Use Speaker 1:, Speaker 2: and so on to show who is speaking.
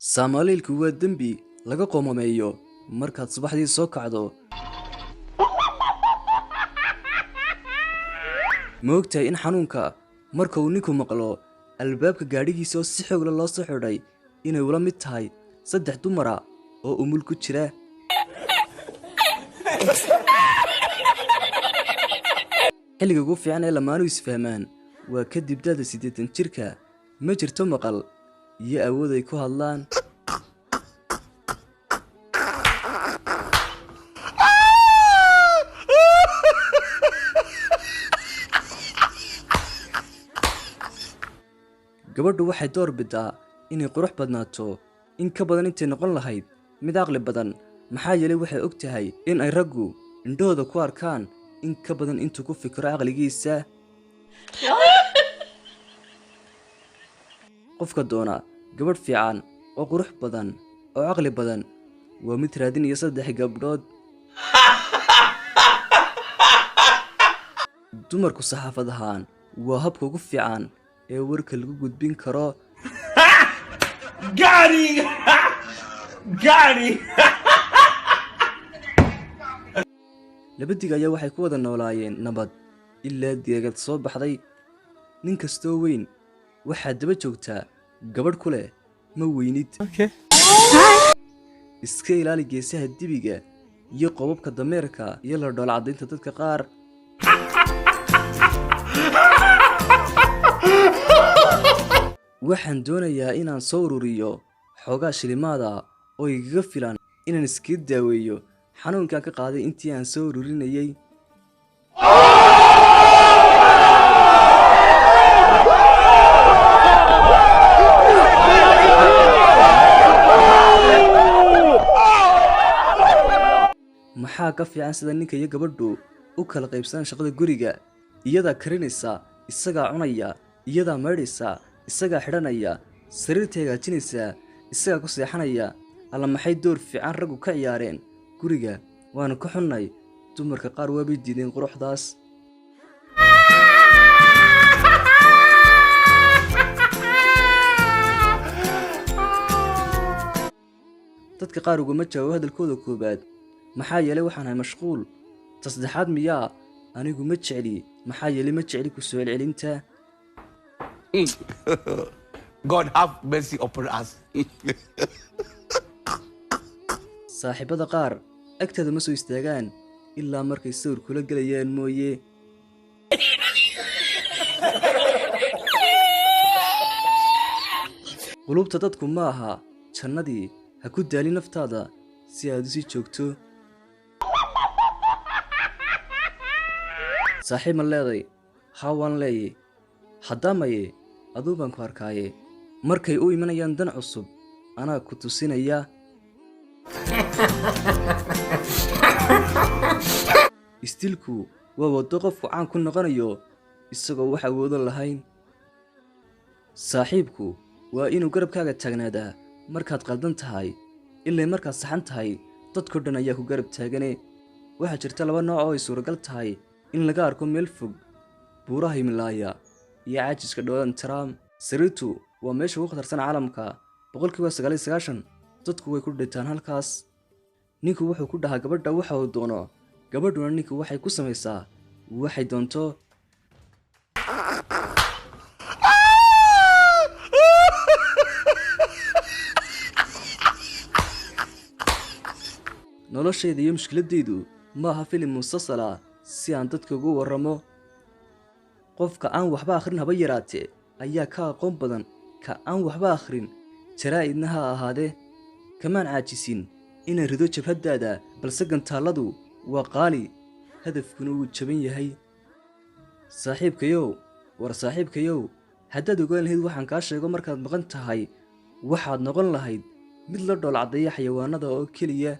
Speaker 1: Saamaliilku waa dembi laga qoomameeyo markaad subaxdii soo kacdo. Ma ogtahay in xanuunka marka uu ninku maqlo albaabka gaadhigiisa oo si xoog leh loo soo xidhay inay ula mid tahay saddex dumara oo umul ku jira? Xilliga ugu fiican ee lamaanuhu isfahmaan waa kadib da'da 80 jirka. Ma jirto maqal iyo awood ay ku hadlaan. Gabadhu waxay door bidaa inay qurux badnaato in ka badan intay noqon lahayd mid caqli badan, maxaa yeelay waxay og tahay in ay raggu indhahooda ku arkaan in ka badan intuu ku fikiro caqligiisa. Qofka doona gabadh fiican oo qurux badan oo caqli badan waa mid raadinaya 3 gabdhood. Dumarku saxaafad ahaan waa habka ugu fiican ee warka lagu gudbin karo. Laba dig ayaa waxay ku wada noolaayeen nabad ilaa digaagad soo baxday. Nin kastoo weyn waxaa daba joogtaa gabadh ku leh ma weynid. Iska ilaali geesaha dibiga iyo qobabka dameerka iyo la dhool caddaynta dadka qaar. Waxaan doonayaa inaan soo ururiyo xoogaa shilimaada oo igaga filan inaan iskaga daaweeyo xanuunkaan ka qaaday intii aan soo ururinayay. Maxaa ka fiican sida ninka iyo gabadhu u kala qaybsadaan shaqada guriga? Iyadaa karinaysa, isagaa cunaya, iyadaa maydhaysa, isagaa xidhanaya, sariirta hagaajinaysa, isagaa ku seexanaya. Alla maxay door fiican raggu ka ciyaareen guriga. Waanu ka xunnay, dumarka qaar waabay diideen quruxdaas. Dadka qaar uguma jawaabo hadalkooda koowaad, maxaa yeelay waxaan ahay mashquul. Ta saddexaad miyaa? Anigu ma jecli, maxaa yeelay ma jecli ku soo celcelinta.
Speaker 2: God have mercy upon us.
Speaker 1: Saaxiibada qaar agtaada ma soo istaagaan ilaa markay sawir kula gelayaan mooye. Qulubta dadku ma aha jannadii, ha ku daalin naftaada si aad u sii joogto. Saaxiib ma leeday? Haa, waan leeyay. Haddaamaye aduu baan ku arkaaye. Markay u imanayaan dan cusub anaa ku tusinaya. Istilku waa waddo qofku caan ku noqonayo isagoo wax awoodan lahayn. Saaxiibku waa inuu garabkaaga taagnaadaa markaad qaldan tahay, ilaa markaad saxan tahay dadkoo dhan ayaa ku garab taagane. Waxaa jirta laba nooc oo ay suuragal tahay in laga arko meel fog: buuraha Himalaaya iyo caajiska Donald Trump. Sariirtu waa meesha ugu khatarsan caalamka, 99% dadku way ku dhintaan halkaas. Ninku wuxuu ku dhahaa gabadha waxa uu doono, gabadhuna ninku waxay ku samaysaa waxay doonto. Noloshayda iyo mushkiladaydu ma aha filim musalsal ah si aan dadka ugu warramo. Qofka aan waxba akhrin haba yaraatee ayaa ka aqoon badan ka aan waxba akhrin, jaraa'idna ha ahaadee. Kamaan caajisin inaan rido jabhaddaada, balse gantaalladu waa qaali, hadafkuna wuu jaban yahay. Saaxiibkayow, war saaxiibkayow, haddaad ogaan lahayd waxaan kaa sheego markaad maqan tahay, waxaad noqon lahayd mid la dhool caddeeya xayawaanada oo keliya.